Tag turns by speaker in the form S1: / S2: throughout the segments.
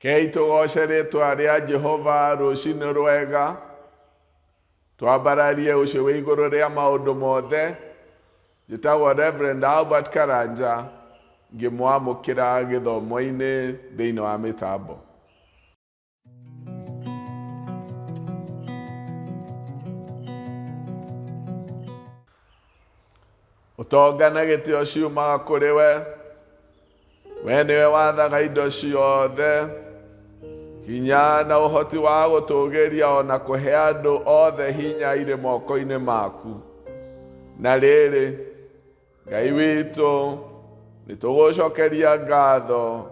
S1: Kei tũgooce rĩtwa rĩa Jehova rũcinĩ rwega, twambararie ũcio wĩ igũrũ rĩa maũndũ mothe. Njĩtagwo Reverend Albert Karanja, ngĩmwamũkĩra gĩthomo-inĩ thĩinĩ wa mĩtambo. Ũtonga na gĩtĩo ciumaga kũrĩ we, we nĩwe wathaga indo ciothe. Hinya na ũhoti wa gũtũgĩria ona kũhe andũ othe hinya irĩ moko-inĩ maku. Na rĩrĩ, Ngai witũ, nĩ tũgũcokeria ngatho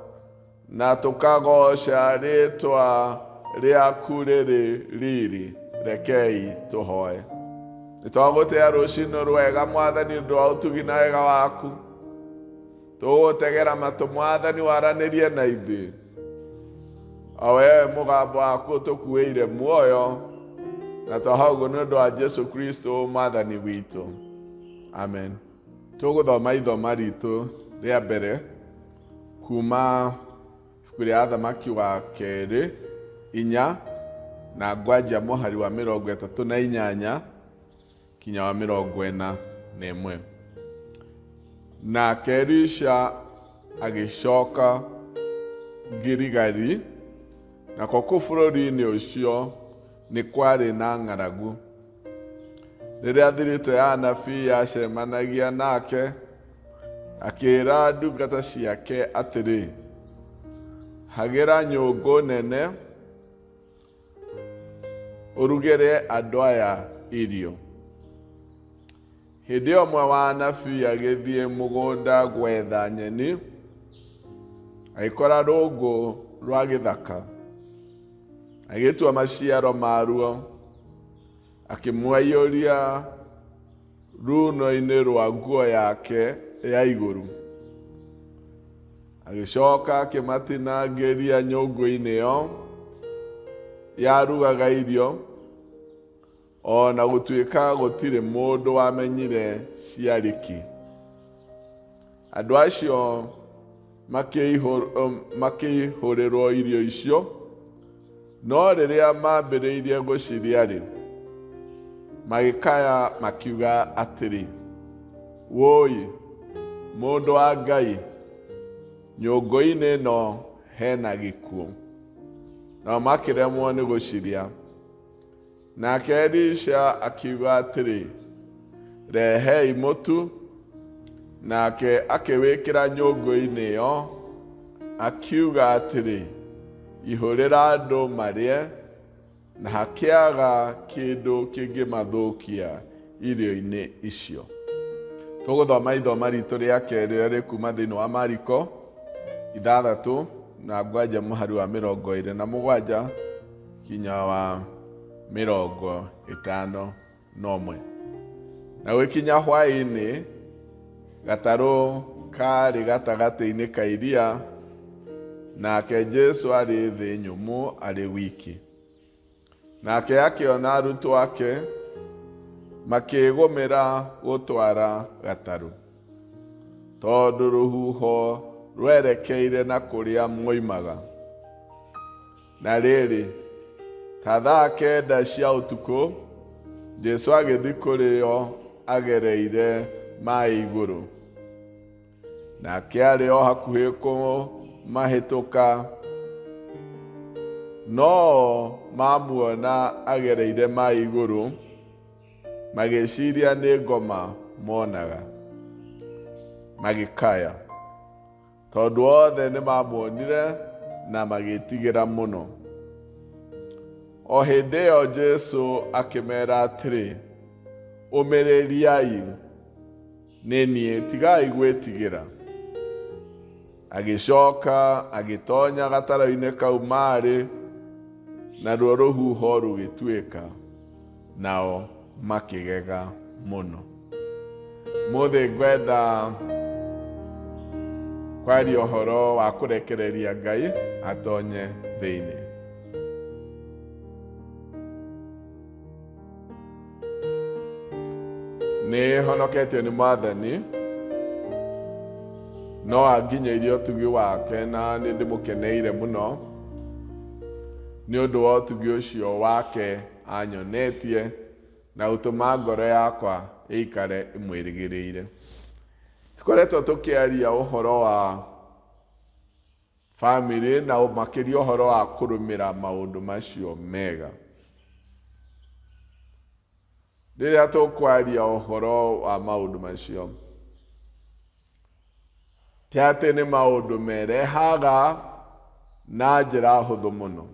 S1: na tũkagoca rĩtwa rĩaku rĩrĩ riri. Rekei tũhoe. Nĩ twagũtĩa rũcinĩ rwega Mwathani ũndũ wa ũtugi na wega waku. Tũgũtegera matũ Mwathani waranĩrie na ithuĩ. O we mũgambo waku ũtũkuĩire muoyo na twaha ũguo nĩ ũndũ wa Jesu Kristo Mwathani witũ. Amen. Tũgũthoma ithoma ritũ rĩa mbere kuma ibuku rĩa Athamaki wa kerĩ 4 na ngwanja mũhari wa 38 kinya wa 41. Nake Elisha agĩcoka Giligali, nako kũu bũrũri-inĩ ũcio nĩ kwarĩ na ng'aragu. Rĩrĩa thiritũ ya anabii yacemanagia nake, akĩĩra ndungata ciake atĩrĩ, hagĩra nyũngũ nene, ũrugĩre andũ aya irio. Hĩndĩ ĩyo ũmwe wa anabii agĩthiĩ mũgũnda gwetha nyeni, agĩkora rũũngũ rwa gĩthaka, agĩtua maciaro maruo, akĩmwaiyũria runo-inĩ rwa nguo yake ya igũrũ. Agĩcoka akĩmatinangĩria nyũngũ-inĩ ĩyo yarugaga irio, o na gũtuĩka gũtirĩ mũndũ wamenyire ciarĩ kĩ. Andũ acio makĩihũrĩrwo irio icio, no rĩrĩa maambĩrĩirie gũcirĩa-rĩ, magĩkaya makiuga atĩrĩ, wũi, mũndũ wa Ngai, nyũngũ-inĩ ĩno hena gĩkuũ. Nao makĩremwo nĩ gũcirĩa. Nake Elisha akiuga atĩrĩ, rehei mũtu. Nake akĩwĩkĩra nyũngũ-inĩ ĩyo, akiuga atĩrĩ, ihũrĩra andũ marĩe, na hakĩaga kĩndũ kĩngĩmathũkia irio-inĩ icio. Tũgũthoma ithoma ritũ rĩa kerĩ rĩrĩa rĩkuma thĩinĩ wa Mariko 6 na ngwanja mũhari wa 27 kinya wa 51. Na gũgĩkinya hwaĩ-inĩ, gatarũ karĩ gatagatĩ-inĩ ka iria, nake Jesu arĩ thĩ nyũmũ arĩ wiki. Nake akĩona arutwo ake makĩgũmĩra gũtwara gatarũ, tondũ rũhuho rwerekeire na kũrĩa moimaga. Na rĩrĩ, ta thaa 9 cia ũtukũ, Jesu agĩthiĩ kũrĩ o agereire maĩ igũrũ. Nake arĩ o hakuhĩ kũmahĩtũka, no mamuona agereire maĩ igũrũ, magĩciria nĩ ngoma monaga. Magĩkaya, tondũ othe nĩ mamuonire na magĩtigĩra mũno. O hĩndĩ ĩyo Jesu akĩmera atĩrĩ, ũmĩrĩriai, nĩ niĩ, tigai gwĩtigĩra. Agĩcoka agĩtonya gatarũ-inĩ kau maarĩ, naruo rũhuho rũgĩtuĩka, nao makĩgega mũno. Mũthĩ ngwenda kwaria ũhoro wa kũrekereria Ngai atonye thĩinĩ. Nĩ honoketio nĩ Mwathani, no anginyĩirie ũtugi wake na nĩ ndĩmũkeneire mũno. Nĩ ũndũ wa ũtugi ũcio wake anyonetie na gũtũma ngoro yakwa ĩikare ĩmwĩrĩgĩrĩire. Tũkoretwo tũkĩaria ũhoro wa bamĩrĩ na makĩria ũhoro wa kũrũmĩra maũndũ macio mega. Rĩrĩa tũkwaria ũhoro wa maũndũ macio, ti atĩ nĩ maũndũ merehaga na njĩra hũthũ mũno.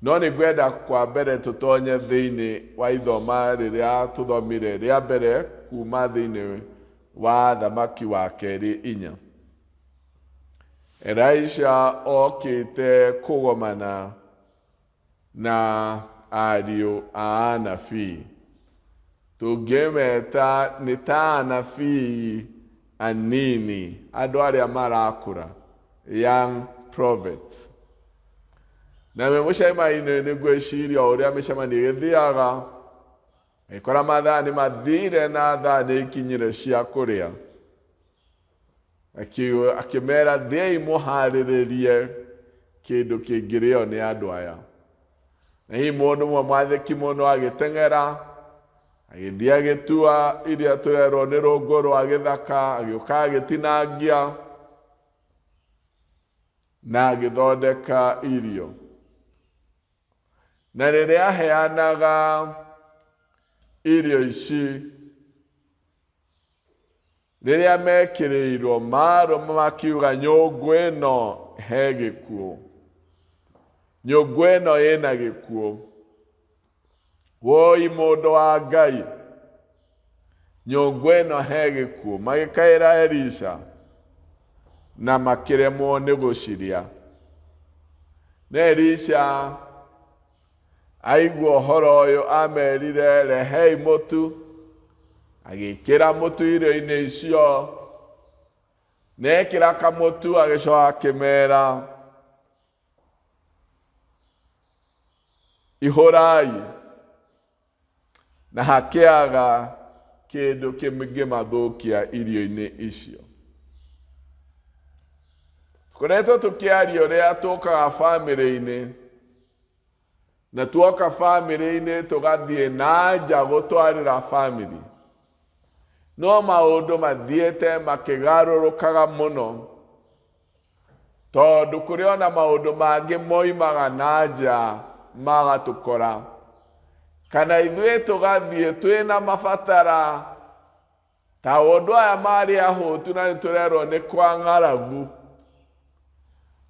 S1: No nĩ ngwenda kwa mbere tũtonye thĩinĩ wa ithoma rĩrĩa tũthomire rĩa mbere kuma thĩinĩ wa Thamaki wa Kerĩ 4. Elisha okĩte kũgomana na ariũ a anabii. Tũngĩmeta nĩ ta anabii anini, andũ arĩa marakũra, young prophets. Na me mũcemanio-inĩ nĩ ngwĩciria o ũrĩa mĩcemanio ĩgĩthiaga, agĩkora mathaa nĩ mathire na thaa nĩ ikinyire cia kũrĩa. Akĩmera thiĩi mũharĩrĩrie kĩndũ kĩngĩrĩo nĩ andũ aya. Na hihi mũndũ ũmwe mwathĩki mũno agĩteng'era, agĩthiĩ agĩtua iria tũrerwo nĩ rũngũ rwa gĩthaka, agĩũka agĩtinangia na agĩthondeka irio. Na rĩrĩa aheanaga irio ici, rĩrĩa mekĩrĩirwo marũma makiuga nyũngũ ĩno he gĩkuũ, nyũngũ ĩno ĩna gĩkuũ. Woi mũndũ wa Ngai, nyũngũ ĩno he gĩkuũ. Magĩkaĩra Elisha na makĩremwo nĩ gũciria. Na Elisha aigua ũhoro ũyũ amerire rehei mũtu, agĩkĩra mũtu irio-inĩ icio, na ekĩra kamũtu agĩcoka akĩmera ihũrai, na hakĩaga kĩndũ kĩngĩmathũkia irio-inĩ icio. Tũkoretwo tũkĩaria ũrĩa tũkaga bamĩrĩ-inĩ, na tuoka bamĩrĩ-inĩ tũgathiĩ na nja gũtwarĩra bamĩrĩ. No maũndũ mathiĩte makĩgarũrũkaga mũno, tondũ kũrĩ ona maũndũ mangĩ moimaga na nja magatũkora, kana ithuĩ tũgathiĩ twĩna mabatara ta ũndũ aya marĩ ahũtu na nĩtũrerwo nĩ kwa ng'aragu.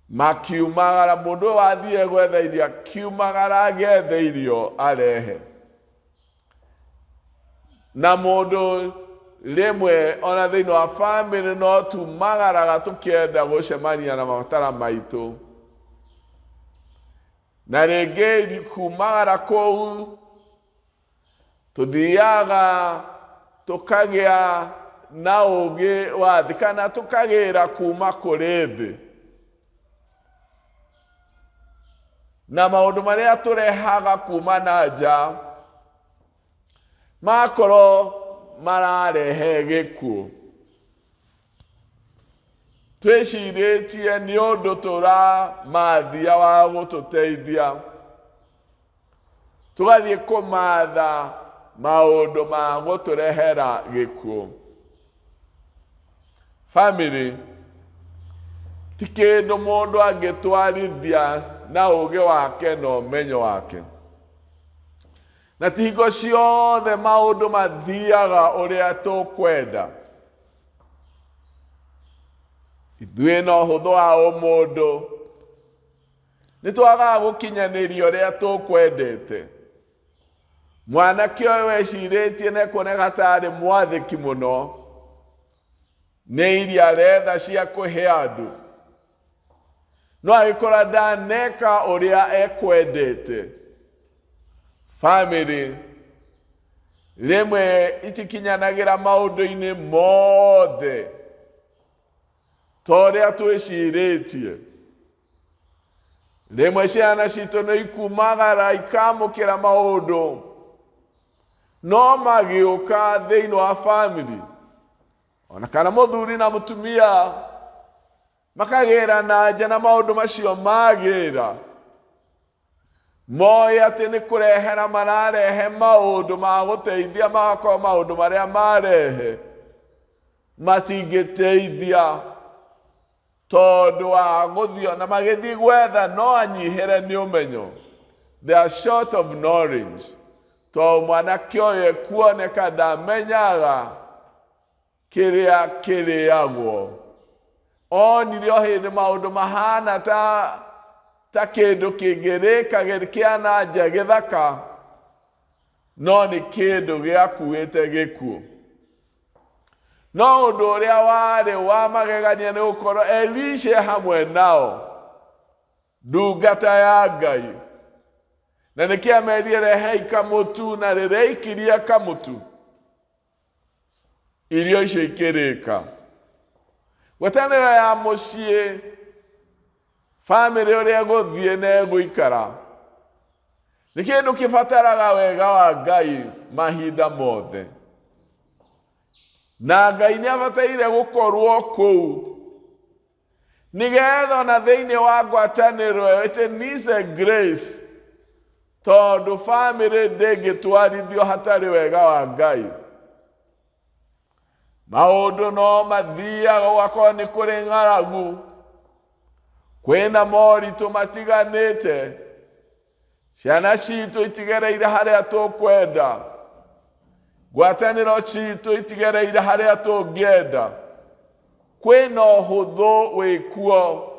S1: Makiumagara, mũndũ ũyũ wathire gwetha irio akiumagara agethe irio arehe. Na mũndũ rĩmwe ona thĩinĩ wa bamĩrĩ no tumagaraga tũkĩenda gũcemania na mabatara maitũ. Na rĩngĩ kumagara kũu tũthiaga tũkagĩa na ũũgĩ wa thĩ kana tũkagĩra kuma kũrĩ thĩ. Na maũndũ marĩa tũrehaga kuma na nja makorwo mararehe gĩkuũ. Twĩcirĩtie nĩ ũndũ tũramathia wa gũtũteithia, tũgathiĩ kũmatha maũndũ ma gũtũrehera gĩkuũ. Family ti kĩndũ mũndũ angĩtwarithia na ũũgĩ wake na ũmenyo wake. Na ti hingo ciothe maũndũ mathiaga ũrĩa tũkwenda. Ithuĩ na ũhũthũ wa ũmũndũ nĩ twagaga gũkinyanĩria ũrĩa tũkwendete. Mwanake ũyũ wecirĩtie na ekuoneka tarĩ mwathĩki mũno, nĩ irio aretha cia kũhe andũ, no agĩkora ndaneka ũrĩa ekwendete. Famĩlĩ rĩmwe itikinyanagĩra maũndũ-inĩ mothe ta ũrĩa twĩcirĩtie. Rĩmwe ciana citũ nĩ ikumagara ikamũkĩra maũndũ, no magĩũka thĩinĩ wa bamĩrĩ, ona kana mũthuri na mũtumia makagĩra na nja na maũndũ macio magĩra. Moĩ atĩ nĩ kũrehera mararehe maũndũ ma gũteithia, magakorwo maũndũ marĩa marehe matingĩteithia tondũ wa gũthiĩ na magĩthiĩ gwetha no anyihĩre nĩ ũmenyo. They are short of knowledge, tondũ mwanake ũyũ ekuoneka ndamenyaga kĩrĩa kĩrĩagwo. Onire o hĩndĩ maũndũ mahana ta kĩndũ kĩngĩrĩka kĩa na nja gĩthaka, no nĩ kĩndũ gĩakuĩte gĩkuũ. No ũndũ ũrĩa warĩ wa magegania nĩ gũkorwo Elisha hamwe nao, ndungata ya Ngai, na nĩkĩo amerie rehei kamũtu, na rĩrĩa aikirie kamũtu irio icio ikĩrĩka. Ngwatanĩro ya mũciĩ, bamĩrĩ ũrĩa ĩgũthiĩ na ĩgũikara, nĩ kĩndũ kĩbataraga wega wa Ngai mahinda mothe, na Ngai nĩ abataire gũkorwo kũu nĩgetha ona thĩinĩ wa ngwatanĩro ĩyo, it needs a grace, tondũ bamĩrĩ ndĩngĩtwarithio hatarĩ wega wa Ngai. Maũndũ no mathiaga gũgakorwo nĩ kũrĩ ng'aragu, kwĩna moritũ matiganĩte, ciana citũ itigereire harĩa tũkwenda, ngwatanĩro citũ itigereire harĩa tũngĩenda, kwĩna ũhũthũ wĩkuo,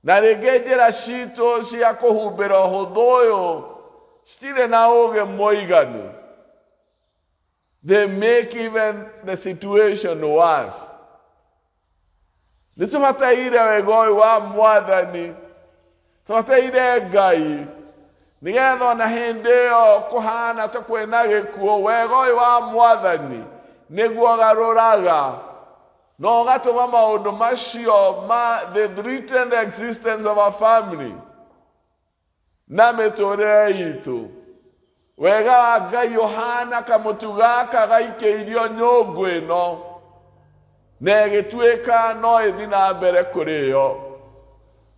S1: na rĩngĩ njĩra citũ cia kũhumbĩra ũhũthũ ũyũ citirĩ na ũgĩ mũiganu. They make even the situation worse. Nĩ tũbataire wega ũyũ wa Mwathani, tũbataire Ngai, nĩgetha ona hĩndĩ ĩyo kũhana ta kwĩna gĩkuũ, wega ũyũ wa Mwathani nĩguo garũraga na ũgatũma maũndũ macio ma the threatened existence of a family na mĩtũrĩre itũ. Wega wa Ngai ũhana kamũtu gaka gaikĩirio nyũngũ ĩno na ĩgĩtuĩka no ĩthi na mbere kũrĩo.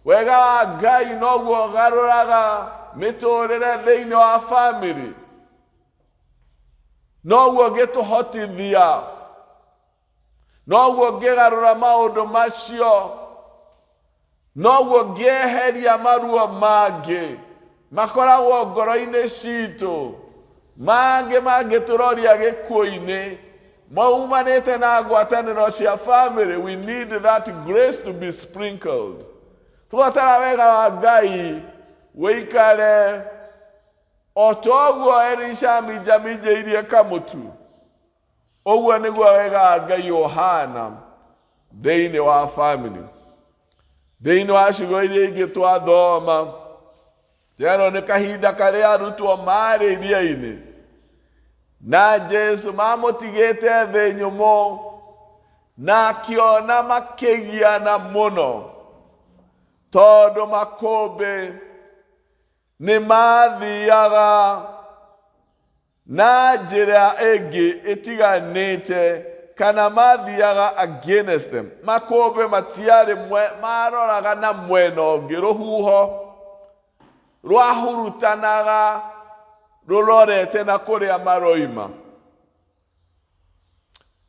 S1: Wega wa Ngai noguo ũgarũraga mĩtũrĩre thĩinĩ wa bamĩrĩ, noguo ũngĩtũhotithia, noguo ũngĩgarũra maũndũ macio, noguo ngĩeheria maruo mangĩ makoragwo ngoro-inĩ citũ, mangĩ mangĩtũroria gĩkuũ-inĩ maumanĩte na ngwatanĩro cia family. We need that grace to be sprinkled. Tũbatara wega wa Ngai wĩikare o toguo Elisha aminjaminjĩirie kamũtu, ũguo nĩguo wega wa Ngai ũhana thĩinĩ wa family. Thĩinĩ wa ciugo iria ingĩ twathoma, twerwo nĩ kahinda karĩa arutwo marĩ iria-inĩ na Jesu mamũtigĩte thĩ nyũmũ, na akĩona makĩgiana mũno tondũ makũmbĩ nĩ mathiaga na njĩra ĩngĩ ĩtiganĩte, kana mathiaga against them. Makũmbĩ matiarĩ maroraga na mwena ũngĩ, rũhuho rwahurutanaga rũrorete na kũrĩa maroima.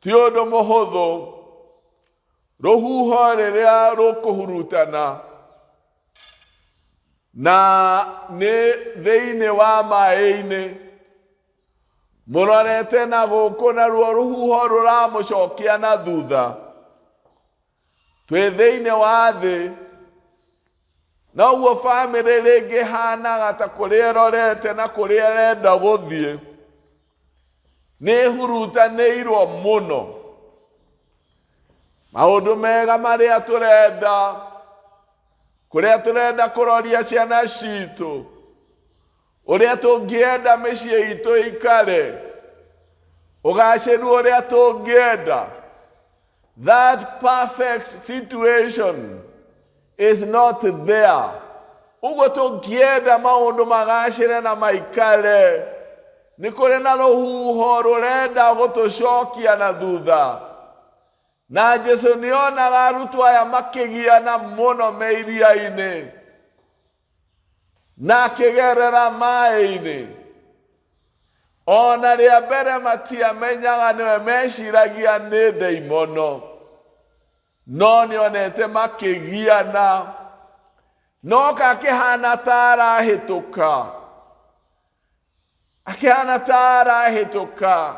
S1: Ti ũndũ mũhũthũ rũhuho rĩrĩa rũkũhurutana na nĩ thĩinĩ wa maĩ-inĩ, mũrorete na gũkũ naruo rũhuho rũramũcokia na thutha. Twĩ thĩinĩ wa thĩ, noguo bamĩrĩ rĩngĩ hanaga ta kũrĩa ĩrorete na kũrĩa ĩrenda gũthiĩ nĩ ĩhurutanĩirwo mũno. Maũndũ mega marĩa tũrenda, kũrĩa tũrenda kũroria ciana citũ, ũrĩa tũngĩenda mĩciĩ itũ ikare, ũgacĩru ũrĩa tũngĩenda, that perfect situation is not there. Ũguo tũngĩenda maũndũ magacĩre na maikare, nĩ kũrĩ na rũhuho rũrenda gũtũcokia na thutha. Na Jesu nĩonaga arutwo aya makĩgiana mũno me iria-inĩ. Na akĩgerera maĩ-inĩ. Ona rĩa mbere matiamenyaga nĩwe, meciragia nĩ ndaimono. No nĩonete makĩgiana. Noka akĩhana ta arahĩtũka. Akĩhana ta arahĩtũka.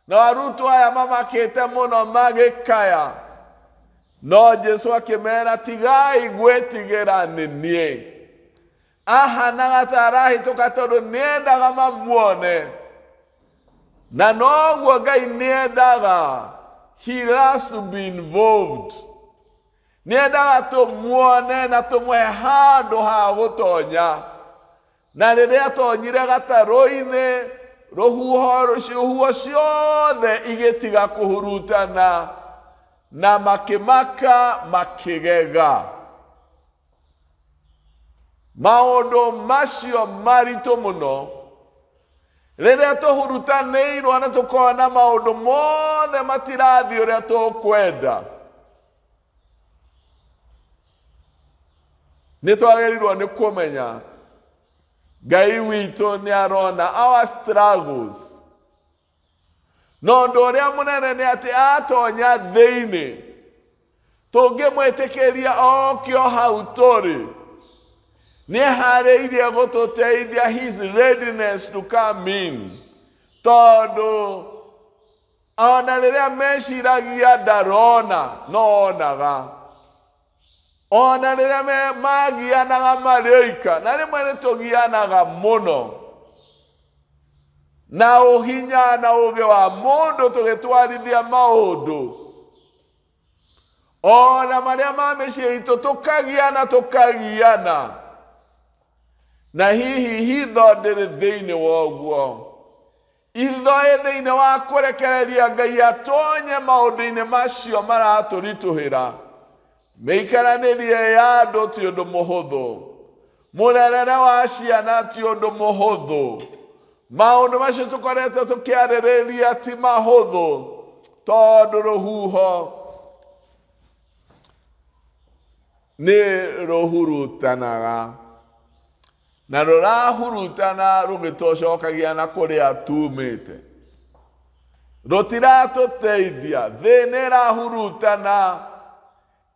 S1: Na arutwo aya mamakĩte mũno magĩkaya. No Jesu akĩmera, tigai gwĩtigĩra, nĩ niĩ. Ahanaga ta arahĩtũka tondũ nĩendaga mamuone. Na noguo Ngai nĩendaga. He loves to be involved. Nĩendaga tũmuone na tũmũhe handũ ha gũtonya. Na rĩrĩa atonyire gatarũ-inĩ, rũhuho rũhuho ciothe igĩtiga kũhurutana na makĩmaka makĩgega. Maũndũ macio maritũ mũno rĩrĩa tũhurutanĩirwo na tũkona maũndũ mothe matirathiĩ ũrĩa tũkwenda, nĩ twagĩrĩirwo nĩ kũmenya Ngai witũ nĩ arona our struggles. No ũndũ ũrĩa mũnene nĩ atĩ atonya thĩinĩ, tũngĩmwĩtĩkĩria oke o hau tũrĩ, nĩeharĩirie gũtũteithia. His readiness to come in, tondũ ona rĩrĩa meciragia ndarona, no onaga. Ona rĩrĩa magianaga marĩ oika, na rĩmwe nĩ tũgianaga mũno na ũhinya na ũgĩ wa mũndũ tũgĩtwarithia maũndũ ona marĩa ma mĩciĩ itũ, tũkagiana tũkagiana, na hihi hitho ndĩrĩ thĩinĩ wa ũguo. Hitho ĩ thĩinĩ wa kũrekereria Ngai atonye maũndũ-inĩ macio maratũritũhĩra. Mĩikaranĩrie ya andũ ti ũndũ mũhũthũ, mũrerere wa ciana ti ũndũ mũhũthũ, maũndũ macio tũkoretwo tũkĩarĩrĩria ti mahũthũ, tondũ rũhuho nĩ rũhurutanaga na rũrahurutana rũgĩtũcokagia na kũrĩa tumĩte, rũtiratũteithia. Thĩ nĩ ĩrahurutana,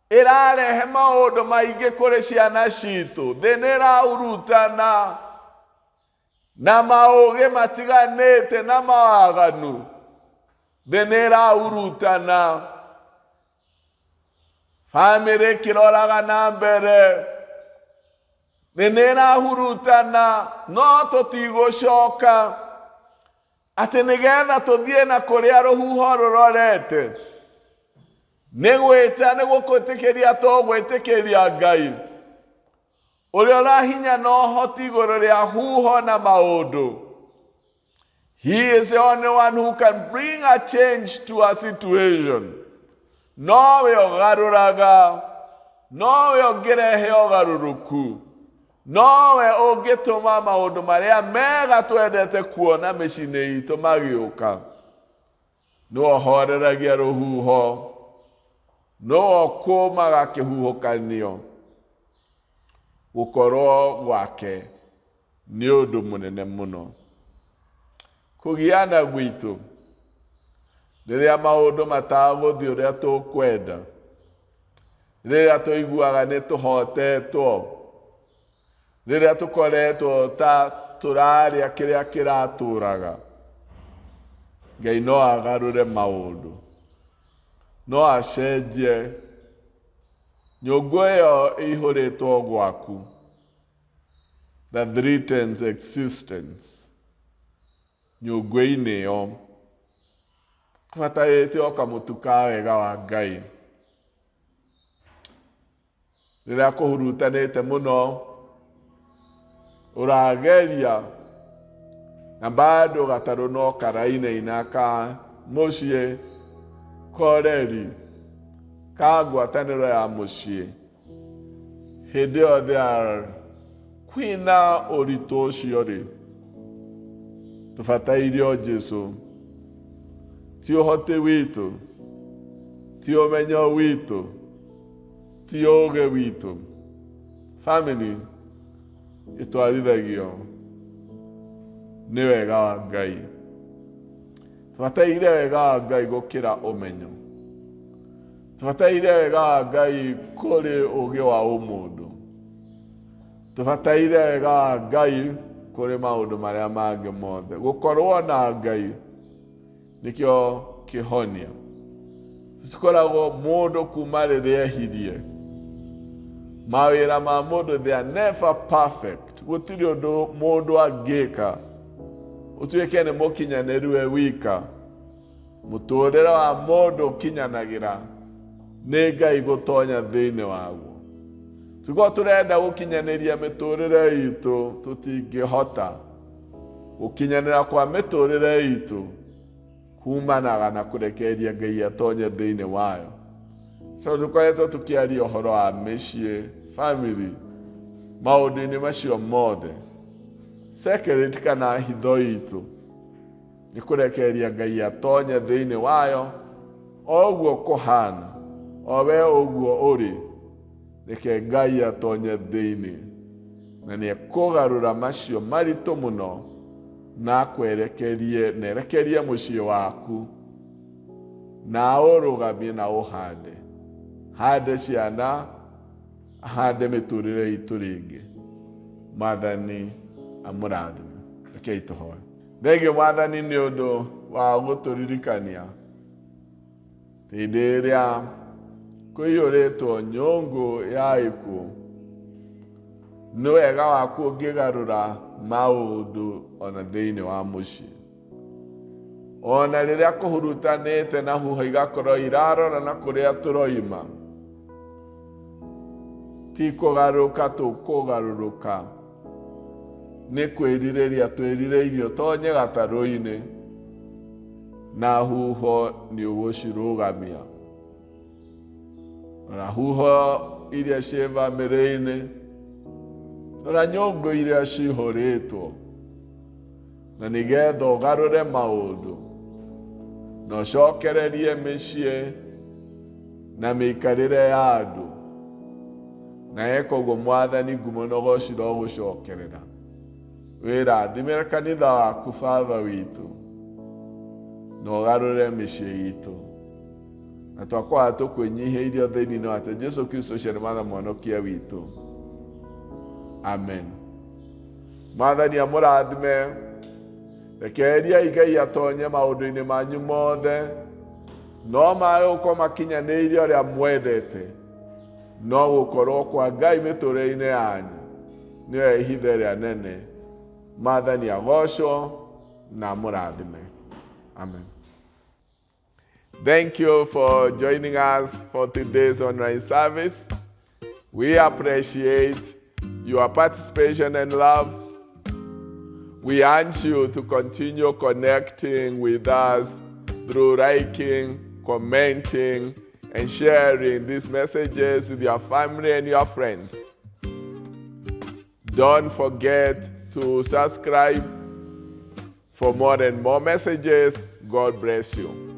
S1: ĩrarehe maũndũ maingĩ kũrĩ ciana citũ. Thĩ nĩ ĩrahurutana na maũgĩ matiganĩte na mawaganu. Thĩ nĩ ĩrahurutana, bamĩrĩ ĩkĩroraga na mbere. Thĩ nĩ ĩrahurutana, no tũtigũcoka atĩ nĩgetha tũthiĩ na kũrĩa rũhuho rũrorete. Nĩ gwĩta nĩ gũkwĩtĩkĩria tũgwĩtĩkĩria Ngai ũrĩa ũrahinya na ũhoti igũrũ rĩa huho na maũndũ. He is the only one who can bring a change to a situation. Nowe ũgarũraga, nowe ũngĩrehe ũgarũrũku, nowe ũngĩtũma maũndũ marĩa mega twendete kuona mĩciĩ-inĩ itũ magĩũka. Nĩwe ũhoreragia rũhuho, nĩwe ũkũmaga kĩhuhũkanio. Gũkorwo gwake nĩ ũndũ mũnene mũno. Kũgiana gwitũ rĩrĩa maũndũ matagũthiĩ ũrĩa tũkwenda, rĩrĩa tũiguaga nĩ tũhotetwo, rĩrĩa tũkoretwo ta tũrarĩa kĩrĩa kĩratũraga, Ngai no agarũre maũndũ, no acenjie nyũngũ ĩyo ĩihũrĩtwo gwaku that threatens existence. Nyũngũ-inĩ ĩyo kũbatarĩte o kamũtu ka wega wa Ngai. Rĩrĩa kũhurutanĩte mũno, ũrageria na bado gatarũ no karainaina ka mũciĩ koreri ka ngwatanĩro ya mũciĩ, hĩndĩ ĩyo there kwĩna ũritũ ũcio rĩ, tũbataire o Jesu. Ti ũhoti witũ, ti ũmenyo witũ, ti ũgĩ witũ. Family, Ĩtwarithagio nĩ wega wa Ngai. Tũbataire wega wa Ngai gũkĩra ũmenyo. Tũbataire wega wa Ngai kũrĩ ũũgĩ wa ũmũndũ. Tũbataire wega wa Ngai kũrĩ maũndũ marĩa mangĩ mothe. Gũkorwo na Ngai nĩkĩo kĩhonia. Tũtikoragwo mũndũ kuma rĩrĩa ehirie. Mawĩra ma mũndũ, they are never perfect. Gũtirĩ ũndũ mũndũ angĩka ũtuĩke nĩ mũkinyanĩru we wika. Mũtũrĩre wa mũndũ ũkinyanagĩra nĩ Ngai gũtonya thĩinĩ waguo. Tũkorwo tũrenda gũkinyanĩria mĩtũrĩre itũ, tũtingĩhota. Gũkinyanĩra kwa mĩtũrĩre itũ kumanaga na kũrekereria Ngai atonye thĩinĩ wayo. So tũkoretwo tũkĩaria ũhoro wa mĩciĩ, family, maũndũ-inĩ macio mothe. Secret kana hitho itũ nĩ kũrekereria Ngai atonye thĩinĩ wayo o ũguo kũhana, o we ũguo ũrĩ. Reke Ngai atonye thĩinĩ na nĩ ekũgarũra macio maritũ mũno na akwerekerie na erekerie mũciĩ waku na ũrũgamie na ũhande hande ciana, ahande mĩtũrĩre itũ rĩngĩ. Mwathani amũrathime. Rekei tũhoe. Thengio Mwathani nĩ ũndũ wa gũtũririkania hĩndĩ ĩrĩa kũiyũrĩtwo nyũngũ ya ikuũ, nĩ wega waku ũngĩgarũra maũndũ ona thĩinĩ wa mũciĩ. Ona rĩrĩa kũhurutanĩte na huho igakorwo irarora na kũrĩa tũroima, ti kũgarũrũka tũkũgarũrũka, nĩ kwĩrirĩria twĩrirĩirie ũtonye gatarũ-inĩ na huho nĩ ũgũcirũgamia. Rora huho iria ciĩ bamĩrĩ-inĩ, rora nyũngũ iria cihũrĩtwo, na nĩgetha ũgarũre maũndũ na ũcokererie mĩciĩ na mĩikarĩre ya andũ. Na eka ũguo Mwathani, ngumo na ũgoci rogũcokerera. Wĩrathimĩre kanitha waku Baba witũ na ũgarũre mĩciĩ itũ, na twakwaga tũkwĩnyihĩirio thĩinĩ wa Jesu Kristo ũcio nĩ Mwathani Mũhonokia witũ. Amen. Mwathani amũrathime. Rekereria Ngai atonye maũndũ-inĩ manyu mothe, no maĩ gũkorwo makinyanĩirie ũrĩa mwendete, no gũkorwo kwa Ngai mĩtũrĩre-inĩ yanyu nĩyo ihinda ĩrĩa nene. Mwathani agocwo na amũrathime. Amen. Thank you for joining us for today's online service. We appreciate your participation and love. We urge you to continue connecting with us through liking, commenting, and sharing these messages with your family and your friends. Don't forget to subscribe for more and more messages. God bless you.